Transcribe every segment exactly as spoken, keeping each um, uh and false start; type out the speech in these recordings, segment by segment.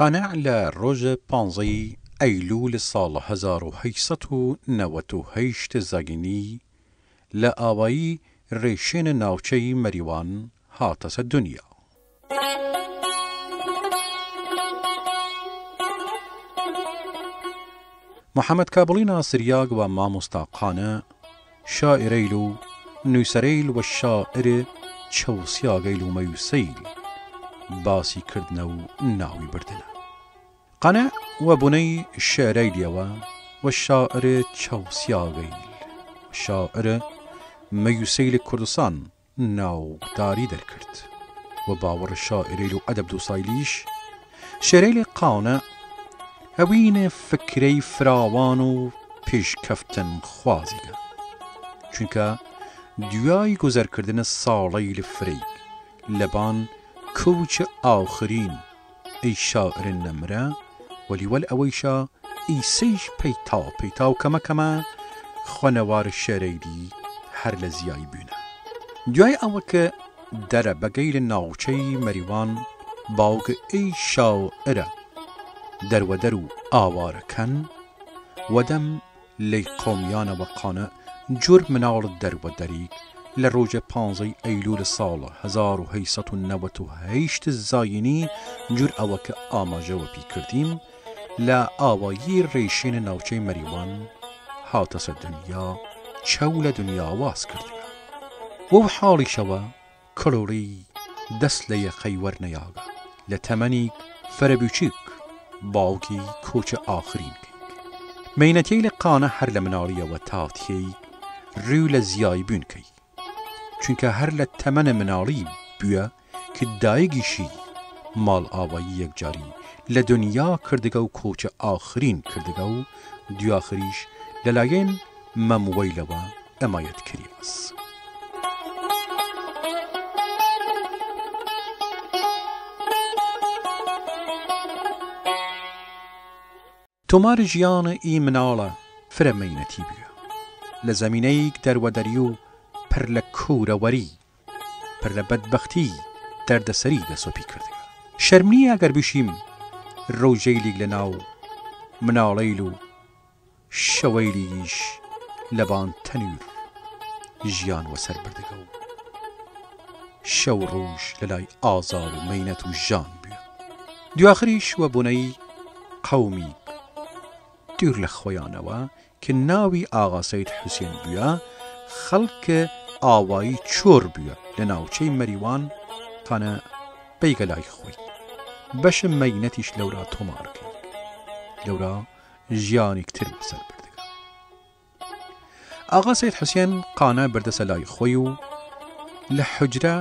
قانع لە رووژ پانزەی ئەیلوول ساڵ هەزار و هەشت سەد و نەوەد و هەشت زاگینی لە ئاوایی رێشێن ناوچەی مەریوان هاتەسە دنیا. محەمەد کابڵی ناسریاگ و مامۆستا قانع شاعرەیل و نویسەرەیل و شاعر چەوسیاگەیل و مەیوسەیل باسی کردنە و ناوی بردنە. قانع وە بنەی شعرەیلیەوە و شاعر چەوسیاگەیل و شاعر مەیوسەیل کوردستان ناوداری دەرکرد، و باوەڕ شاعرەیل و ئەدەب دووسایلیش شعرەیل قانع ئەوینە فکرەی فراوان و پیشکەفتن خوازیگە، چوینکە دویای گوزەرکردن ساڵەیل فرەیگ لەبان کووچ ئاخرین ئی شاعر نەمرە، وەلی وەل ئەوەیشا ئیسەیش پەیتا پەیتا و کەمە کەمە خوەنەوار شعرەیلی هەر لە زیای بوینە. دویای ئەوە ک دەرەبەگەیل ناوچەی مەریوان باوگ ئی شاعرە دەروەدەر و ئاوارە کەن، وەدەم لەی قەومیانە وە قانع جوور مناڵ دەروەدەریگ لە رووژ پانزەی ئەیلوول ساڵ هەزار و هەشت سەد و نەوەد و هەشت زاینی، جوور ئەوە ک ئاماژە وەپی کردیم، لە ئاوایی رێشێن ناوچەی مەریوان هاتەسە دنیا، چەو لە دنیا واز کردگە. وەو حاڵیشەوە کڵوڵی دەس لە یەقەی وەرنەیاگە، لە تەمەنیگ فرە بوچوک باوگی کووچ ئاخرین کەیگ. مەینەتیەیل قانە هەر لە مناڵیەوە تا تیەیگ روی لە زیای بوین کەی، چوینکە هەر لە تەمەن مناڵی بویە ک دایگیشی ماڵ ئاوایی یەکجاری لە دنیا کردگە و کووچ ئاخرین کردگە و دویاخریش لەلایەن مەمووەیلەوە ئەمایەت کریاس. تومار ژیان ئی مناڵە فرە مەینەتی بویە، لە زەمینەیگ دەروەدەری و پر لە کوورەوەری، پر لە بەدبەختی، دەردەسەری دەسوەپی کردگە. شەرم نیە ئەگەر بشیم رووژەیلیگ لەناو مناڵەیل و شەوەیلیش لەبان تەنوور ژیان وەسەر بردگە و شەو رووژ لەلای ئازار و مەینەت و ژان بویە. دویاخریش وە بنەی قەومیگ دویر لە خوەیانەوە ک ناوی ئاغا سەید حوسێن بویە، خەڵک ئاوایی چۆر بویە لە ناوچەی مەریوان، قانە بەیگە لای خوەی. بەش مەینەتیش لەورا تومار کەیگ، لەورا ژیانیگ تر وەسەر بردگە. ئاغا سەید حوسێن قانە بردەسە لای خوەی و لە حوجرە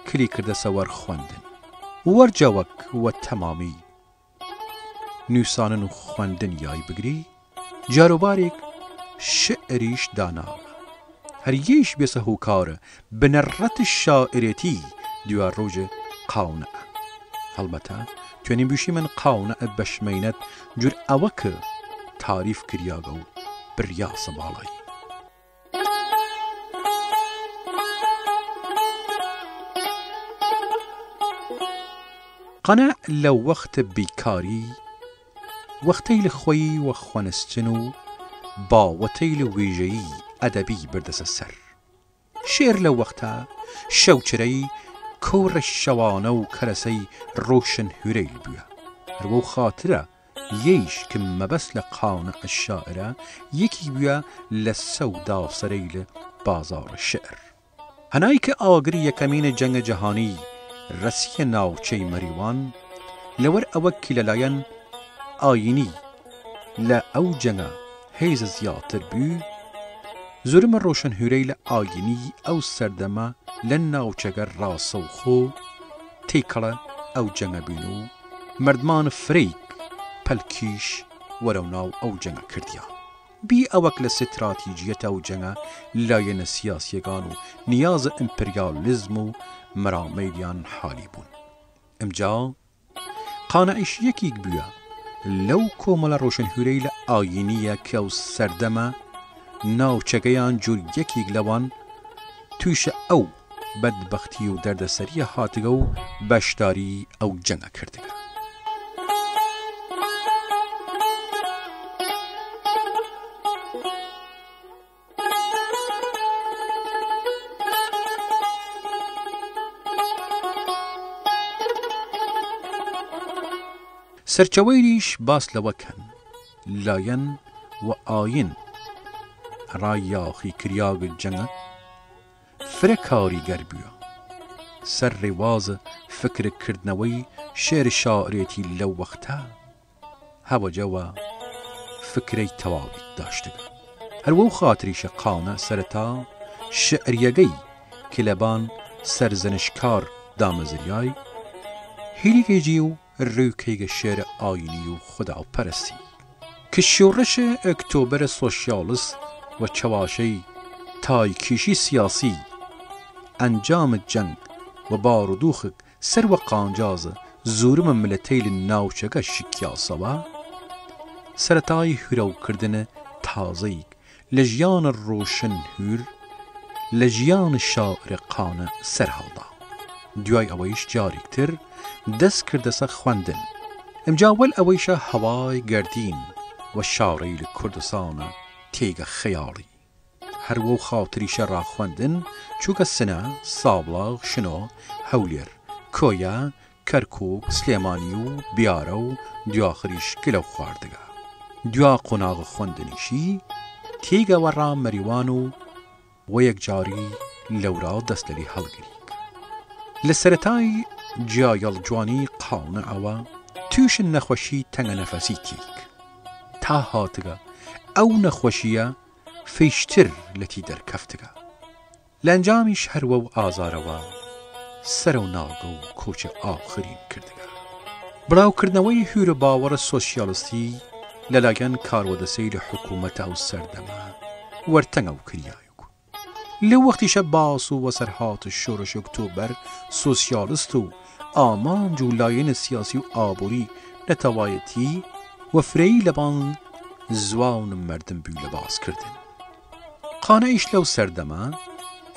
کلی کردەسە وەر خوەندن. وەرجە وەک وە تەمامی نویسانن و خوەندن یای بگری، جاروباریگ شعریش داناوە. هەر یەیش بێسە هووکار بنەڕەت شاعرێتی دوارووژ قاونە. هەڵبەتە توێنیم بویشیمن قاونە بەش مەینەت جوور ئەوە ک تاریف کریاگە و بریاسە باڵای. قانە لە وەخت بیکاری، وەختەیل خوەی وە خوەنستن و باوەتەیل ویژەیی ئەدەبی بردەسە سەر. شعر لەو وەختە شەوچرەی کەورە شەوانە و کەرەسەی رووشن هویرەیل بویە. هەر وەو خاترە یەیش ک مەبەس لە قاونە شاعرە یەکیگ بویە لە سەو داسەرەیل بازاڕ شعر. هەنای ک ئاگری یەکەمین جەنگ جەهانی رەسیە ناوچەی مەریوان، لەوەر ئەوە ک لەلایەن ئایینی لە ئەو جەنگە هێز زیاتر بوی، زوورم رووشن هویرەیل ئایینی ئەو سەردەمە لە ناوچەگە راسەوخۆ تێکەڵە ئەو جەنگە بوین و مەردمان فرەیگ پەلکیش وەرەو ناو ئەو جەنگە کردیان. بی ئەوەک لە ستراتیجیەت ئەو جەنگە لایەنە سیاسیەگان و نیاز ئیمپریالیزم و مەرامەیلیان حالی بوون. ئمجا قانعیش یەکیگ بویە لەو کۆمەڵە رووشن هویرەیل ئایینیە ک ئەو سەردەمە ناوچەگەیان جوور یەکیگ لەوان تویشە ئەو بەدبەختی و دەردەسەریە هاتگە و بەشداری ئەو جەنگە کردگە. سەرچەوەیلیش باس لەوە کەن لایەن و ئاین ئەرا یاخیکریاگ جەنگ فرە کاریگەر بویە سەر رێواز فکرکردنەوەی شێر شاعرێتی لەو وەختە. هەوەجە وە فکرەی تەواویگ داشتگە. هەر وەو خاتریشە قانع سەرەتا شعریەگەی ک لەبان سەرزەنشتکار دامەزریای، هیلیگەی جی و روی کەیگە شێر ئاینی و خوداوپەرەستی ک شوڕش ئۆکتۆبەر سۆشیالست و چەواشەی تایکیشی سیاسی ئەنجام جەنگ و بارودوخک سەر وە قانجاز زوورم ملەتەیل ناوچەگە شکیاسەوە، سەرەتای هویرەوکردن تازەیگ لە ژیان روشن هویر لە ژیان شاعر قانع سەرهەڵدا. دویای ئەوەیش جاریگتر دەس کردەسە خوەندن. ئمجا وەل ئەوەیشە هەوای گەردین و شاڕەیل کوردسان تیگە خەیاڵی. هەر وەو خاتریشە راخوەندن چووگە سنە، سابڵاغ، شنۆ، هەولێر، کۆیە، کەرکوک، سلێمانی و بیارە و دویاخریش گلەو خواردگە. دویا قوناغ خوەندنیشی تیگە وەڕا مەریوان و وە یەکجاری لەورا دەسلەلی هەڵگریگ. لە سەرەتای جیایەڵ جوانی قانعەوە تویش نەخوەشی تەنگەنەفەسی تیگ تا هاتگە ئەو نەخوەشیە فیشتر لەتی دەرکەفتگە. لە ئەنجامیش هەر وەو ئازارەوە سەرەو ناگە و کۆچ ئاخرین کردگە. بڵاوکردنەوەی هویرە باوەڕە سۆشیالستی لەلایەن کاروەدەسەیل حکوومەت ئەو سەردەمە وەرتەنگەو کریایگ. لەو وەختیشە باس و وەسەرهات شۆرش ئۆکتۆبەر سۆشیالست و ئامانج و لایەن سیاسی و ئابووری نەتەوایەتی و فرەیی لەبان زوان مەردم بوی لە باس کردن. قانعیش لەو سەردەمە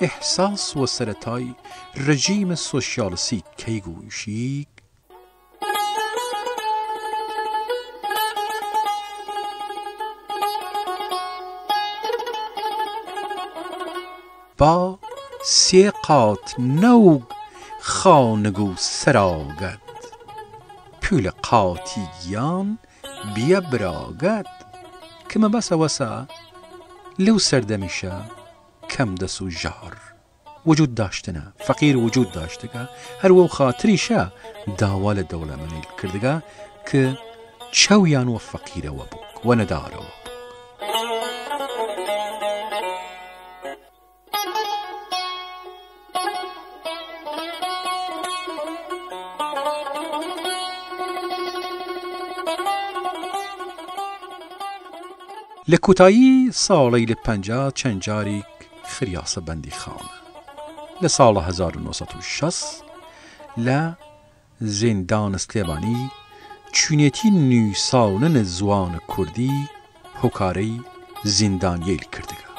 ئحساس وە سەرەتای رژیم سۆشیالستی کەیگ و ئیشیگ با سێ قات نەوگ خانگ و سەراگەد، پویلە قاتی گیان بیە براگەد، ک مەبەسە وەسە لەو سەردەمیشە کەم دەس و ژار وجود داشتنە، فەقیر وجود داشتگە، هەر وەو خاتریشە داوا لە دەوڵەمەنەیل کردگە ک چەویان وە فەقیرەوە بووک، وە نەدارەوە بووک. لە کووتایی ساڵەیل پەنجا چەن جاریگ خریاسە بەندیخانە. لە ساڵ هەزار و نۆ سەد و شەست لە زیندان سلێمانی چوینێتی نویساونن زوان کوردی هۆکارەی زیندانیەیل کردگە.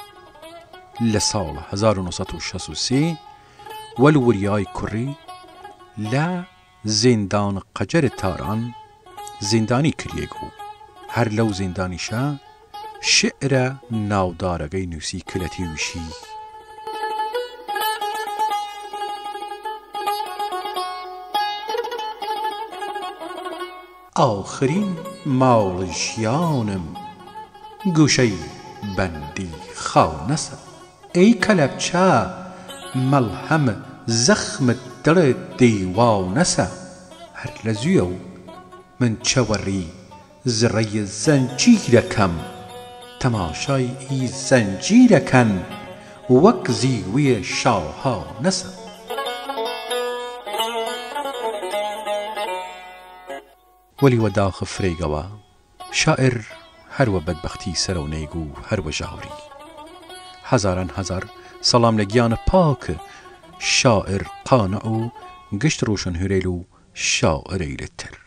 لە ساڵ هەزار و نۆ سەد و شەست و سێ وەل وریای کوڕی لە زیندان قەجەر تاران زیندانی کریەیگ و هەر لەو زیندانیشە شعرە ناودارەگەی نووسی ک لەتی وشی: ئاخرین ماڵ ژیانم گووشەی بەندیخانەسە. ئەی کەلەپچە مەڵهەم زەخم دڵ دەیوانەسە. هەر لە زویەو من چەوەڕی زڕەی زەنجیرەکەم، تەماشای ئی زەنجیرەکەن وەک زیوی شاهانەسە. وەلی وە داخ فرەیگەوە شاعر هەر وە بەدبەختی سەرەو نەیگ و هەر وە ژاوری. هەزاران هەزار سەڵام لە گیان پاک شاعر قانع و گشت روشنهویرەیل و شاعرەیل تر.